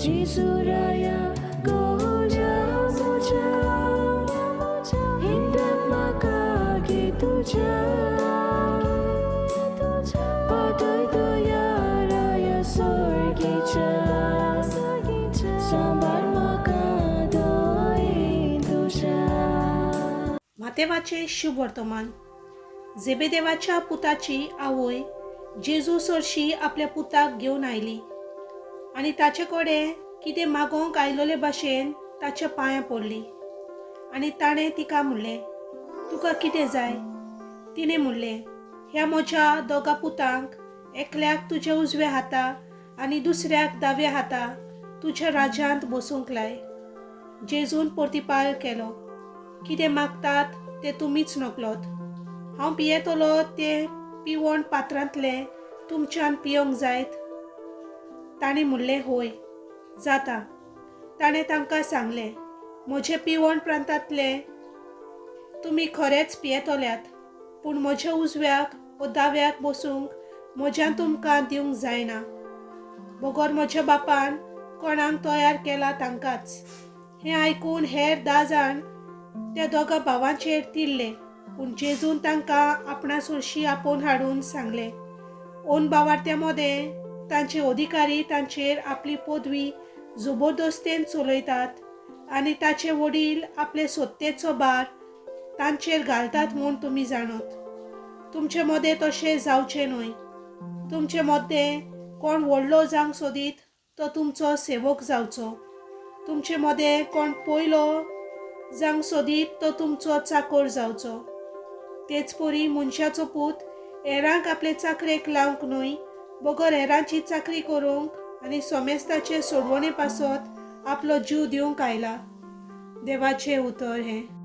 जेजू राया गोज्या म्हज्या हिंदन म्हाका गे तुज्या पाटय तुया राया सर्गीच्या सांबाळ म्हाका दयेन तुज्या. मातेवाचें शुभ वर्तमान. जेबेदेवाच्या पुताची आवय जेजू सरशी आपल्या पुताक घेवन आयली आनी ताचे कडेन कितें मागोवंक आयलोले भाशेन ताच्या पांयां पडली आनी ताणें तिका म्हणलें, तुका कितें जाय? तिणें म्हणलें, ह्या म्हज्या दोगा पुतांक एकल्याक तुज्या उजव्या हाता आनी दुसऱ्याक दाव्या हाता तुज्या राज्यांत बसूंक लाय. जेजून प्रतिपाल केलो, कितें मागतात तें तुमीच नकलोत. हांव पियेतलो तें पिवण पात्रांतलें तुमच्यान पियोंक जायत? तांणी म्हणलें, होय जाता. ताणें तांकां सांगलें, म्हजें पिवण प्रांतांतलें तुमी खरेंच पियेतल्यात, पूण म्हज्या उजव्याक वो दाव्याक बसूंक म्हज्यान तुमकां दिवंक जायना, बगर म्हज्या बापान कोणाक तयार केला तांकांच. हें आयकून हेर 10 जाण त्या दोगां भावांचेर तिरले, पूण जेजून तांकां आपणा सरशी आपोवन हाडून सांगलें, ओन भावार्त्या मदें तांचे अधिकारी तांचेर आपली पदवी जबरदस्तेन चलयतात आनी ताचे वडील आपले सत्तेचो भार तांचेर घालतात म्हूण तुमी जाणत. तुमचे मदें तशें जावचें न्हय. तुमचे मदें कोण व्हडलो जावंक सोदीत तो तुमचो सेवक जावचो. तुमचे मदें कोण पयलो जावंक सोदीत तो तुमचो चाकोर जावचो. तेच परी मनशाचो पूत हेरांक आपले चाकरेक लावंक न्हय, बगर हेरांची चाकरी करूंक आनी सोमेस्ताचे सोडवणे पासत आपलो जीव दिवंक आयला. देवाचें उतर हें.